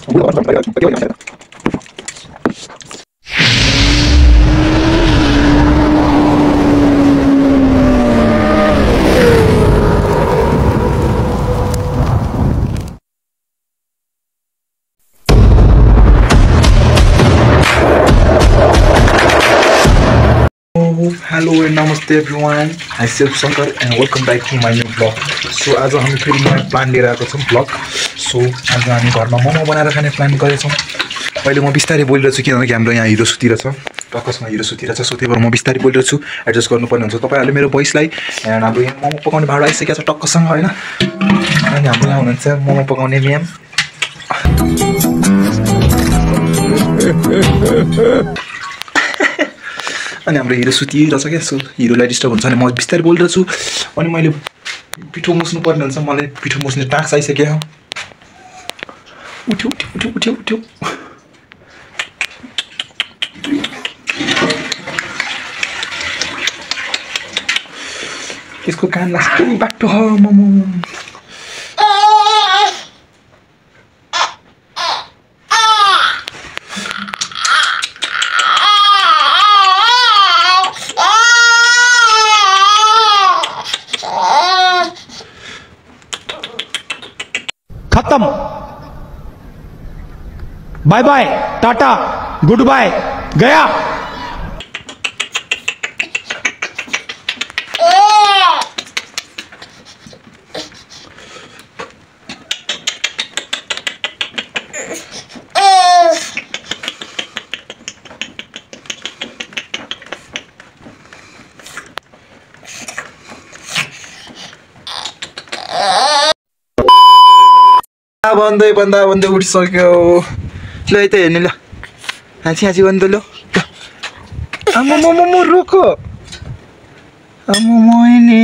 Hello and namaste everyone. I am Shankar and welcome back to my new vlog. So आज हामी फेरि नयाँ plan लिएर आएको छौं vlog. So आज हामी घरमा मोमो बनाएर खाने प्लान गरेछौं. अहिले म बिस्तारै बोलिरहेछु किनकि हाम्रो यहाँ हिरो सुतिरहेछ. टक्कसमा हिरो सुतिरहेछ. सो त्यही भएर म बिस्तारै बोलिरहेछु. एडजस्ट गर्नुपर्ने हुन्छ तपाईहरुले मेरो भोइसलाई. एन्ड हाम्रो यहाँ मोमो पकाउने भाडा आइसकेको छ टक्कसँग हैन. अनि हाम्रो यहाँ हुनुहुन्छ मोमो पकाउने म्याम. अनि हाम्रो हिरो सुतिरहेछ के सो हिरोलाई डिस्टर्ब हुन्छ भने म बिस्तारै बोलिरहेछु अनि मैले पिठो मुस्नु पर्ने हुन्छ मलाई पिठो मुस्ने टास्क आइसक्यो उठ्यो उठ्यो उठ्यो उठ्यो यसको कान लाग्छ बाटो ह मोमो खत्म बाय बाय टाटा गुड बाय गया बन्दै उठिसक्यो ल यता हेर्नु ल हाँची बन्द ल आमा मोमो रोको आमा मोइनी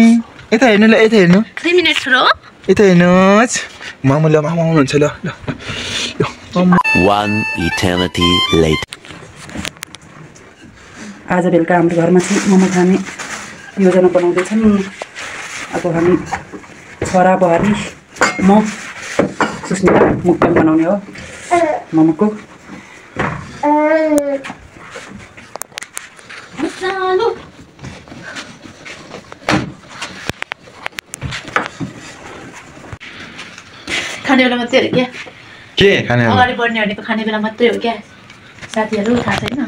यता हेर्नु ल यता हेर्नु 3 मिनेट्स रो यता हेर्नुस् मामु ल मामु आउनुहुन्छ ल ल 1 eternity later आज बेलुका हाम्रो घरमा चाहिँ मोमो खाने योजना बनाउँदैछौँ अब हामी छोरा बुहारी म सुस्मिता मुक्तान बनाउने हो मोमोको खाने बेला मात्रै हो क्या के खाने अगाडि बढ्ने भनेको खाने बेला मात्रै हो क्या साथीहरु थाहा छैन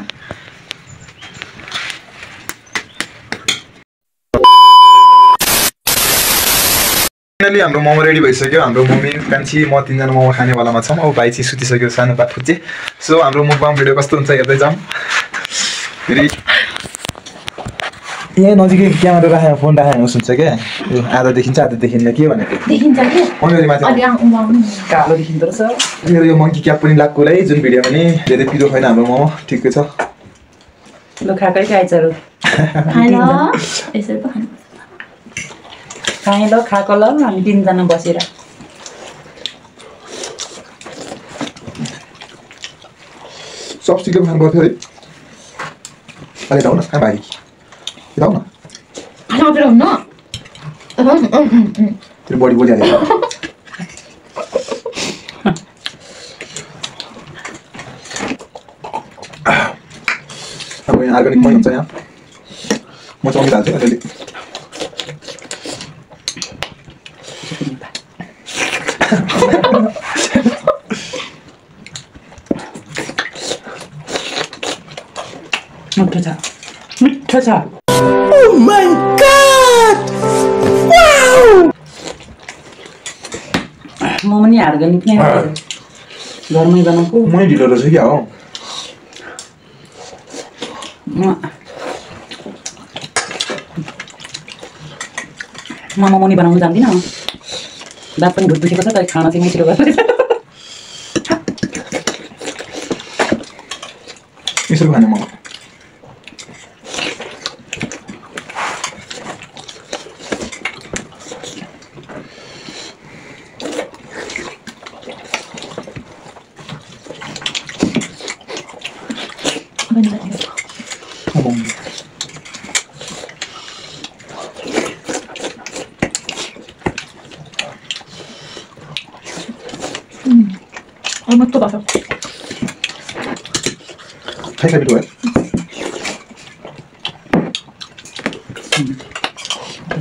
फाइनली हाम्रो मोमो रेडी भइसक्यो हाम्रो मम्मी कान्छी म तीनजना मोमो खाने वालामा छौं अब भाइ चाहिँ सुतिसक्यो सानो पाठुचे सो हाम्रो मुकबाम भिडियो कस्तो हुन्छ हेर्दै जाम फेरि यहाँ नजिकै क्यामेरा राखेको फोन राखेको सुन्छ के आधा देखिन्छ आधा देखिन्न के भनेको देखिन्छ के अनि माथि कालो देखिन्छ रहेछ मेरो यो मंकी क्याप पनि लाग्को है जुन भिडियोमा नि धेरै पिरो छैन हाम्रो मोमो ठिकै छ ल खाकै खाइचरो खाइन यसरी पो खानु खाए ल खाको ल हामी तीनजना बसेर सब्जीले खानु पर्थ्यो है अरे दाउ न भाइ दाउ न खाना बेला हुन्न त्यो बडी बोलिहाल्यो अब यहाँ अर्ग्यानिक पनि हुन्छ यहाँ म चाहिँ अमित हाल्छु अहिले मिठो छ Oh my god wow momo नि अर्ग्यानिक नै हो घरमै बनाएको मै ढिलो रहेछ क्या हो म मोमो नि बनाउन जान्दिनँ दाँत पनि दुखेको छ तर खाना चाहिँ मिठो गर्छ यसो खाने मोमो मत भएको खाइ बिटो है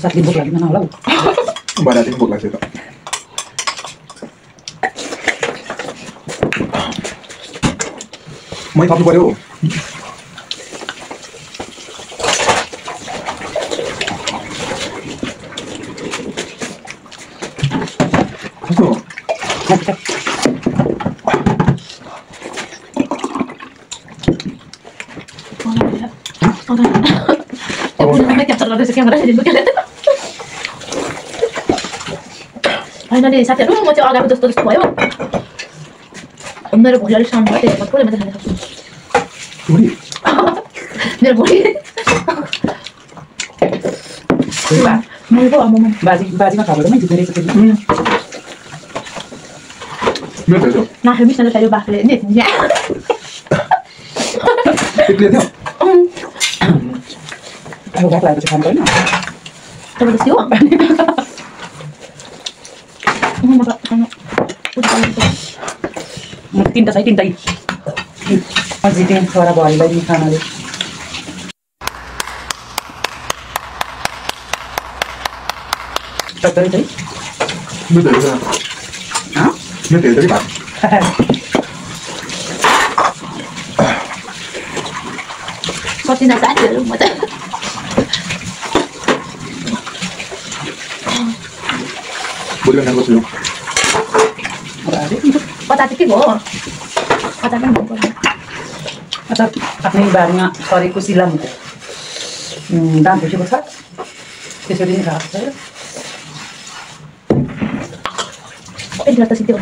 साथी भोक लाग्दैन होला बडा दिन भोक लाग्छ त मै थप्नु पर्यो फाइनली साथीहरू म चाहिँ अगाडि जस्तो जस्तो भयो मेरो भोलि अलिक साउन्ड भयो त्यही भएर मात्रै खान सक्छु मेरो भोलि मेरो बाजीमा खाएको पनि जित्ने रहेछ नाखेर मिस नखायो बाख्रे नि अब भात लागेपछि खानु पर्दैन जबरजस्ती हो तिनवटा छ तिनवटै जितेँ छोरा भएलाई खानाले चाहिँ सचिन साथीहरू म चाहिँ पता चाहिँ के भयो पता पनि भन्नु आफ्नै बारीमा सरेको सिलामको दाम भेटेको छ त्यसरी नै खाएको छ यति त सिक्यो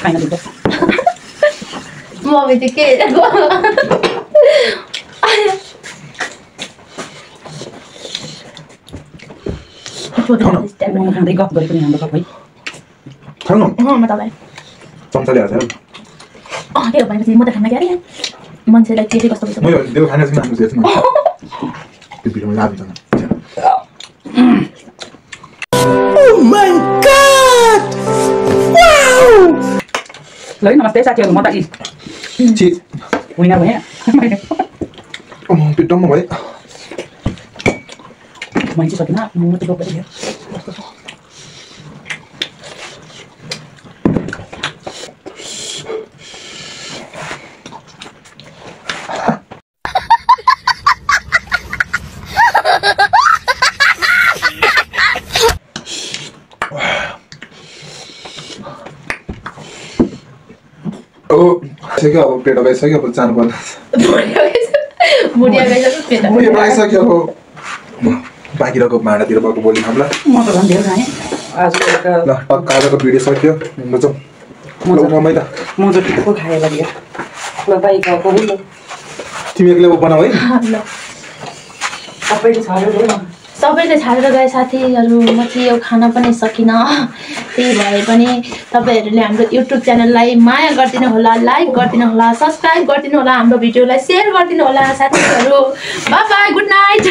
खाइन दिन्छ मम्मी चाहिँ के खाँदै गफ गरे पनि हाम्रो गफ है खानु म तपाईँ चम्चाले हाल्छ के हो भनेपछि म त खाना क्या मान्छेलाई के कस्तो हुन्छ मैले त्यो खाना चाहिँ आफ्नो चाहिँ त्यो भिडियोमा लाभ हुन्छ ल नमस्ते साथीहरू म त विनर भएँ पिट्टम्म भयो मान्छे सकिन म त गफ गरेँ सक्यो अब पेट गइसक्यो अब जानु पर्ला मुडिया गइसक्यो पेट गइसक्यो अब बाँकी रहेको भाँडातिर भएको बोली खाउँला म त झन् धेरै खाएँ आज ल टक्क आजको भिडियो सक्यो रमाइ त म चाहिँ ठिक्क खाएँ लाग्यो ल बाई खाएको ल तिमी एक्लै बनाऊ है ल सबैले छाडेर गयो सबैले छाडेर गए साथीहरू म चाहिँ यो खाना पनि सकिनँ त्यही भए पनि तपाईँहरूले हाम्रो युट्युब च्यानललाई माया गरिदिनु होला लाइक गरिदिनु होला सब्सक्राइब गरिदिनु होला हाम्रो भिडियोलाई सेयर गरिदिनु होला साथीहरू बाई बाई गुड नाइट